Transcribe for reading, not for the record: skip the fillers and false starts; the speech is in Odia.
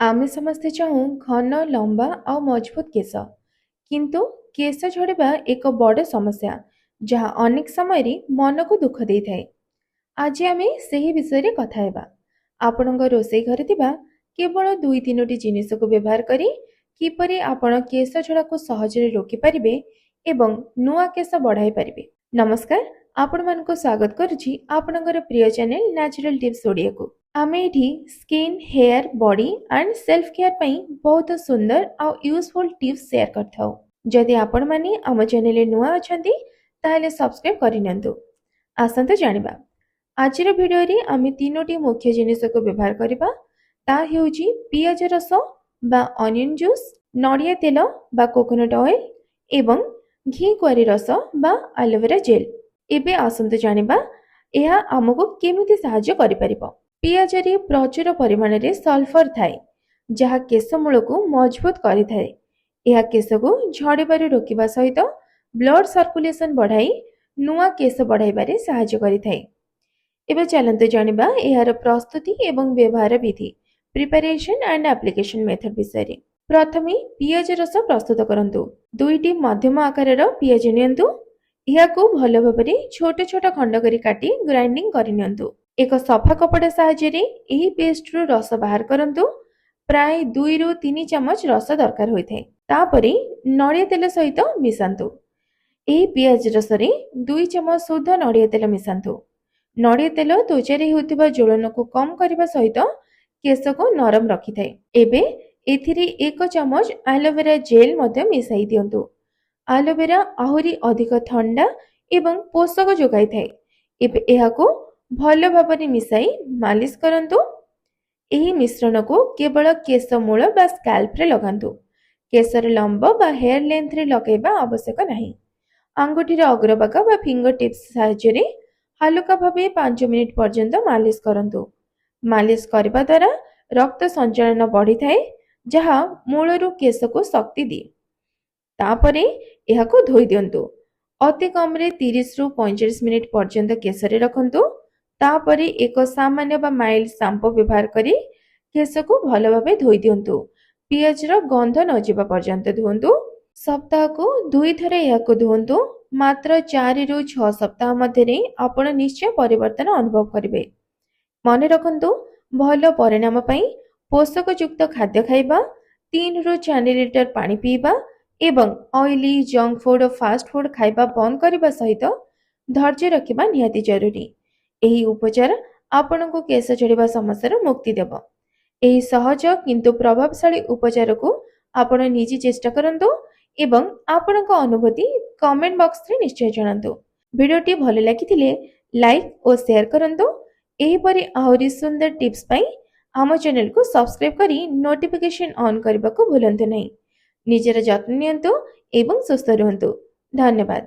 ଆମେ ସମସ୍ତେ ଚାହୁଁ ଘନ, ଲମ୍ବା ଆଉ ମଜବୁତ କେଶ। କିନ୍ତୁ କେଶ ଝଡ଼ିବା ଏକ ବଡ଼ ସମସ୍ୟା, ଯାହା ଅନେକ ସମୟରେ ମନକୁ ଦୁଃଖ ଦେଇଥାଏ। ଆଜି ଆମେ ସେହି ବିଷୟରେ କଥା ହେବା। ଆପଣଙ୍କ ରୋଷେଇ ଘରେ ଥିବା କେବଳ ଦୁଇ ତିନୋଟି ଜିନିଷକୁ ବ୍ୟବହାର କରି କିପରି ଆପଣ କେଶ ଝଡ଼ାକୁ ସହଜରେ ରୋକିପାରିବେ ଏବଂ ନୂଆ କେଶ ବଢ଼ାଇ ପାରିବେ। ନମସ୍କାର, ଆପଣମାନଙ୍କୁ ସ୍ୱାଗତ କରୁଛି ଆପଣଙ୍କର ପ୍ରିୟ ଚ୍ୟାନେଲ ନ୍ୟାଚୁରାଲ ଟିପ୍ସ ଓଡ଼ିଆକୁ। ଆମେ ଏଠି skin, hair, body and self care ପାଇଁ ବହୁତ ସୁନ୍ଦର ଆଉ ୟୁଜଫୁଲ୍ ଟିପ୍ସ ସେୟାର କରିଥାଉ। ଯଦି ଆପଣମାନେ ଆମ ଚ୍ୟାନେଲରେ ନୂଆ ଅଛନ୍ତି, ତାହେଲେ ସବସ୍କ୍ରାଇବ୍ କରିନିଅନ୍ତୁ। ଆସନ୍ତୁ ଜାଣିବା। ଆଜିର ଭିଡ଼ିଓରେ ଆମେ ତିନୋଟି ମୁଖ୍ୟ ଜିନିଷକୁ ବ୍ୟବହାର କରିବା। ତା ହେଉଛି ପିଆଜ ରସ ବା ଅନିଅନ୍ ଜୁସ୍, ନଡ଼ିଆ ତେଲ ବା କୋକୋନଟ୍ ଅଏଲ୍ ଏବଂ ଘି କୁଆଁରୀ ରସ ବା ଆଲୋଭେରା ଜେଲ୍। ଏବେ ଆସନ୍ତୁ ଜାଣିବା ଏହା ଆମକୁ କେମିତି ସାହାଯ୍ୟ କରିପାରିବ। ପିଆଜରେ ପ୍ରଚୁର ପରିମାଣରେ ସଲଫର ଥାଏ, ଯାହା କେଶ ମୂଳକୁ ମଜବୁତ କରିଥାଏ। ଏହା କେଶକୁ ଝଡ଼ିବାରୁ ରୋକିବା ସହିତ ବ୍ଲଡ୍ ସର୍କୁଲେସନ ବଢ଼ାଇ ନୂଆ କେଶ ବଢ଼ାଇବାରେ ସାହାଯ୍ୟ କରିଥାଏ। ଏବେ ଚାଲନ୍ତୁ ଜାଣିବା ଏହାର ପ୍ରସ୍ତୁତି ଏବଂ ବ୍ୟବହାର ବିଧି, ପ୍ରିପାରେସନ୍ ଆଣ୍ଡ ଆପ୍ଲିକେସନ୍ ମେଥଡ ବିଷୟରେ। ପ୍ରଥମେ ପିଆଜ ରସ ପ୍ରସ୍ତୁତ କରନ୍ତୁ। ଦୁଇଟି ମଧ୍ୟମ ଆକାରର ପିଆଜ ନିଅନ୍ତୁ। ଏହାକୁ ଭଲ ଭାବରେ ଛୋଟ ଛୋଟ ଖଣ୍ଡ କରି କାଟି ଗ୍ରାଇଣ୍ଡିଂ କରିନିଅନ୍ତୁ। ଏକ ସଫା କପଡ଼ା ସାହାଯ୍ୟରେ ଏହି ପେଷ୍ଟରୁ ରସ ବାହାର କରନ୍ତୁ। ପ୍ରାୟ 2ରୁ 3 ଚାମଚ ରସ ଦରକାର ହୋଇଥାଏ। ତାପରେ ନଡ଼ିଆ ତେଲ ସହିତ ମିଶାନ୍ତୁ। ଏହି ପିଆଜ ରସରେ 2 ଚାମଚ ଶୁଦ୍ଧ ନଡ଼ିଆ ତେଲ ମିଶାନ୍ତୁ। ନଡ଼ିଆ ତେଲ ତ୍ୱଚାରେ ହେଉଥିବା ଜ୍ୱଳନକୁ କମ୍ କରିବା ସହିତ କେଶକୁ ନରମ ରଖିଥାଏ। ଏବେ ଏଥିରେ 1 ଚାମଚ ଆଲୋଭେରା ଜେଲ୍ ମଧ୍ୟ ମିଶାଇ ଦିଅନ୍ତୁ। ଆଲୋଭେରା ଆହୁରି ଅଧିକ ଥଣ୍ଡା ଏବଂ ପୋଷକ ଯୋଗାଇଥାଏ। ଏବେ ଏହାକୁ ଭଲ ଭାବରେ ମିଶାଇ ମାଲିସ କରନ୍ତୁ। ଏହି ମିଶ୍ରଣକୁ କେବଳ କେଶ ମୂଳ ବା ସ୍କାଲ୍ପରେ ଲଗାନ୍ତୁ। କେଶର ଲମ୍ବ ବା ହେୟାର ଲେନ୍ଥରେ ଲଗାଇବା ଆବଶ୍ୟକ ନାହିଁ। ଆଙ୍ଗୁଠିର ଅଗ୍ରଭାଗ ବା ଫିଙ୍ଗର ଟିପ୍ସ ସାହାଯ୍ୟରେ ହାଲୁକା ଭାବେ 5 ମିନିଟ୍ ପର୍ଯ୍ୟନ୍ତ ମାଲିସ କରନ୍ତୁ। ମାଲିସ କରିବା ଦ୍ୱାରା ରକ୍ତ ସଞ୍ଚାଳନ ବଢ଼ିଥାଏ, ଯାହା ମୂଳରୁ କେଶକୁ ଶକ୍ତି ଦିଏ। ତାପରେ ଏହାକୁ ଧୋଇ ଦିଅନ୍ତୁ। ଅତି କମରେ 30ରୁ 45 ମିନିଟ୍ ପର୍ଯ୍ୟନ୍ତ କେଶରେ ରଖନ୍ତୁ। ତାପରେ ଏକ ସାମାନ୍ୟ ବା ମାଇଲ୍ଡ ସାମ୍ପୋ ବ୍ୟବହାର କରି କେଶକୁ ଭଲ ଭାବେ ଧୋଇ ଦିଅନ୍ତୁ। ପିଆଜର ଗନ୍ଧ ନ ଯିବା ପର୍ଯ୍ୟନ୍ତ ଧୁଅନ୍ତୁ। ସପ୍ତାହକୁ ଦୁଇଥର ଏହାକୁ ଧୁଅନ୍ତୁ। ମାତ୍ର 4ରୁ 6 ସପ୍ତାହ ମଧ୍ୟରେ ଆପଣ ନିଶ୍ଚୟ ପରିବର୍ତ୍ତନ ଅନୁଭବ କରିବେ। ମନେ ରଖନ୍ତୁ, ଭଲ ପରିଣାମ ପାଇଁ ପୋଷକଯୁକ୍ତ ଖାଦ୍ୟ ଖାଇବା, 3ରୁ 4 ଲିଟର ପାଣି ପିଇବା ଏବଂ ଅଏଲି, ଜଙ୍କ ଫୁଡ୍ ଓ ଫାଷ୍ଟ ଫୁଡ୍ ଖାଇବା ବନ୍ଦ କରିବା ସହିତ ଧୈର୍ଯ୍ୟ ରଖିବା ନିହାତି ଜରୁରୀ। ଏହି ଉପଚାର ଆପଣଙ୍କୁ କେଶ ଝଡ଼ିବା ସମସ୍ୟାରୁ ମୁକ୍ତି ଦେବ। ଏହି ସହଜ କିନ୍ତୁ ପ୍ରଭାବଶାଳୀ ଉପଚାରକୁ ଆପଣ ନିଜେ ଚେଷ୍ଟା କରନ୍ତୁ ଏବଂ ଆପଣଙ୍କ ଅନୁଭୂତି କମେଣ୍ଟ ବକ୍ସରେ ନିଶ୍ଚୟ ଜଣାନ୍ତୁ। ଭିଡ଼ିଓଟି ଭଲ ଲାଗିଥିଲେ ଲାଇକ୍ ଓ ସେୟାର କରନ୍ତୁ। ଏହିପରି ଆହୁରି ସୁନ୍ଦର ଟିପ୍ସ ପାଇଁ ଆମ ଚ୍ୟାନେଲକୁ ସବସ୍କ୍ରାଇବ୍ କରି ନୋଟିଫିକେସନ୍ ଅନ୍ କରିବାକୁ ଭୁଲନ୍ତୁ ନାହିଁ। ନିଜର ଯତ୍ନ ନିଅନ୍ତୁ ଏବଂ ସୁସ୍ଥ ରୁହନ୍ତୁ। ଧନ୍ୟବାଦ।